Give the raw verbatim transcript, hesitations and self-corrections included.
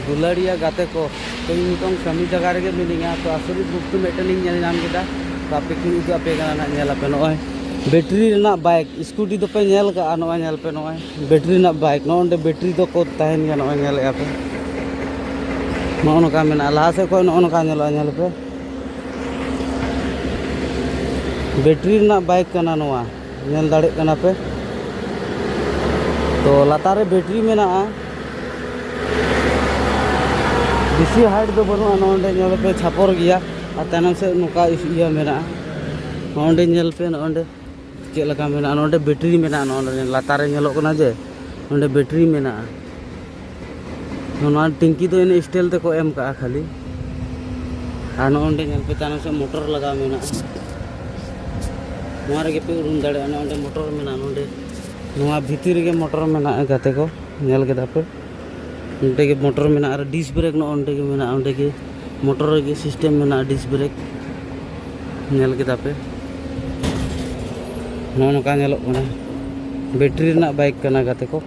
ᱫᱩᱞᱟᱹᱲᱤᱭᱟ ᱜᱟᱛᱮ ᱠᱚ, ᱛᱚ ᱤᱧ ᱱᱤᱛᱚᱝ ᱠᱟᱹᱢᱤ ᱡᱟᱭᱜᱟ ᱨᱮᱜᱮ ᱢᱤᱱᱟᱹᱧᱟ᱾ ᱛᱚ ᱟᱥᱚᱞᱤ ᱵᱩᱠ ᱛᱮ ᱢᱤᱫᱴᱮᱱ ᱤᱧ ᱧᱮᱞ ᱧᱟᱢ ᱠᱮᱫᱟ᱾ ᱛᱚ ᱟᱯᱮ ᱠᱚᱧ ᱩᱫᱩᱜ ᱟᱯᱮ ᱠᱟᱱᱟ ᱱᱟᱜ, ᱧᱮᱞ ᱟᱯᱮ ᱱᱚᱜᱼᱚᱭ ᱵᱮᱴᱨᱤ ᱨᱮᱱᱟᱜ ᱵᱟᱭᱤᱠ᱾ ᱥᱠᱩᱴᱤ ᱫᱚᱯᱮ ᱧᱮᱞ ᱠᱟᱜᱼᱟ, ᱱᱚᱜᱼᱚᱭ ᱧᱮᱞ ᱯᱮ, ᱱᱚᱜᱼᱚᱭ ᱵᱮᱴᱨᱤ ᱨᱮᱱᱟᱜ ᱵᱟᱭᱤᱠ᱾ ᱱᱚᱜᱼᱚ ᱱᱚᱰᱮ ᱵᱮᱴᱨᱤ ᱫᱚᱠᱚ ᱛᱟᱦᱮᱱ ᱜᱮᱭᱟ, ᱱᱚᱜᱼᱚᱭ ᱧᱮᱞᱮᱫᱼᱟ ᱯᱮ, ᱱᱚᱜᱼᱚ ᱱᱚᱝᱠᱟ ᱢᱮᱱᱟᱜᱼᱟ᱾ ᱞᱟᱦᱟ ᱥᱮᱫ ᱠᱷᱚᱱ ᱱᱚᱜᱼᱚ ᱱᱚᱝᱠᱟ ᱧᱮᱞᱚᱜᱼᱟ, ᱧᱮᱞ ᱯᱮ, ᱵᱮᱴᱨᱤ ᱨᱮᱱᱟᱜ ᱵᱟᱭᱤᱠ ᱠᱟᱱᱟ ᱱᱚᱣᱟ, ᱧᱮᱞ ᱫᱟᱲᱮᱭᱟᱜ ᱠᱟᱱᱟ ᱯᱮ᱾ ᱛᱚ ᱞᱟᱛᱟᱨ ᱨᱮ ᱵᱮᱴᱨᱤ ᱢᱮᱱᱟᱜᱼᱟ, ᱵᱮᱥᱤ ᱦᱟᱭᱤᱴ ᱫᱚ ᱵᱟᱹᱱᱩᱜᱼᱟ᱾ ᱱᱚᱜᱼᱚ ᱱᱚᱰᱮ ᱧᱮᱞ ᱯᱮ, ᱪᱷᱟᱯᱚᱨ ᱜᱮᱭᱟ, ᱟᱨ ᱛᱟᱭᱱᱚᱢ ᱥᱮᱫ ᱱᱚᱝᱠᱟ ᱤᱭᱟᱹ ᱢᱮᱱᱟᱜᱼᱟ᱾ ᱱᱚᱜᱼᱚ ᱱᱚᱰᱮ ᱧᱮᱞ ᱯᱮ, ᱱᱚᱜᱼᱚ ᱱᱚᱰᱮ ᱪᱮᱫ ᱞᱮᱠᱟ ᱢᱮᱱᱟᱜᱼᱟ᱾ ᱱᱚᱰᱮ ᱵᱮᱴᱨᱤ ᱢᱮᱱᱟᱜᱼᱟ, ᱱᱚᱰᱮ ᱞᱟᱛᱟᱨ ᱨᱮ ᱧᱮᱞᱚᱜ ᱠᱟᱱᱟ ᱡᱮ ᱱᱚᱰᱮ ᱵᱮᱴᱨᱤ ᱢᱮᱱᱟᱜᱼᱟ᱾ ᱱᱚᱣᱟ ᱴᱮᱝᱠᱤ ᱫᱚ ᱤᱱᱟᱹ ᱥᱴᱟᱭᱤᱞ ᱛᱮᱠᱚ ᱮᱢ ᱠᱟᱜᱼᱟ ᱠᱷᱟᱹᱞᱤ᱾ ᱟᱨ ᱱᱚᱜᱼᱚ ᱱᱚᱰᱮ ᱧᱮᱞ ᱯᱮ, ᱛᱟᱭᱱᱚᱢ ᱥᱮᱫ ᱢᱚᱴᱚᱨ ᱞᱟᱜᱟᱣ ᱢᱮᱱᱟᱜᱼᱟ᱾ ᱱᱚᱣᱟ ᱨᱮᱜᱮ ᱯᱮ ᱩᱨᱩᱢ ᱫᱟᱲᱮᱭᱟᱜᱼᱟ, ᱱᱚᱜᱼᱚ ᱱᱚᱰᱮ ᱢᱚᱴᱚᱨ ᱢᱮᱱᱟᱜᱼᱟ᱾ ᱱᱚᱰᱮ ᱱᱚᱣᱟ ᱵᱷᱤᱛᱤᱨ ᱨᱮᱜᱮ ᱢᱚᱴᱚᱨ ᱢᱮᱱᱟᱜᱼᱟ, ᱜᱟᱛᱮ ᱠᱚ, ᱧᱮᱞ ᱠᱮᱫᱟ ᱯᱮ᱾ ᱱᱚᱰᱮ ᱜᱮ ᱢᱚᱴᱚᱨ ᱢᱮᱱᱟᱜᱼᱟ ᱟᱨ ᱰᱤᱥ ᱵᱨᱮᱠ ᱱᱚᱜᱼᱚ ᱱᱚᱰᱮ ᱜᱮ ᱢᱮᱱᱟᱜᱼᱟ᱾ ᱚᱸᱰᱮ ᱜᱮ ᱢᱚᱴᱚᱨ ᱨᱮᱜᱮ ᱥᱤᱥᱴᱮᱢ ᱢᱮᱱᱟᱜᱼᱟ, ᱰᱤᱥ ᱵᱨᱮᱠ᱾ ᱧᱮᱞ ᱠᱮᱫᱟ ᱯᱮ, ᱱᱚᱜᱼᱚ ᱱᱚᱝᱠᱟ ᱧᱮᱞᱚᱜ ᱠᱟᱱᱟ᱾ ᱵᱮᱴᱨᱤ ᱨᱮᱱᱟᱜ ᱵᱟᱭᱤᱠ ᱠᱟᱱᱟ, ᱜᱟᱛᱮ ᱠᱚ᱾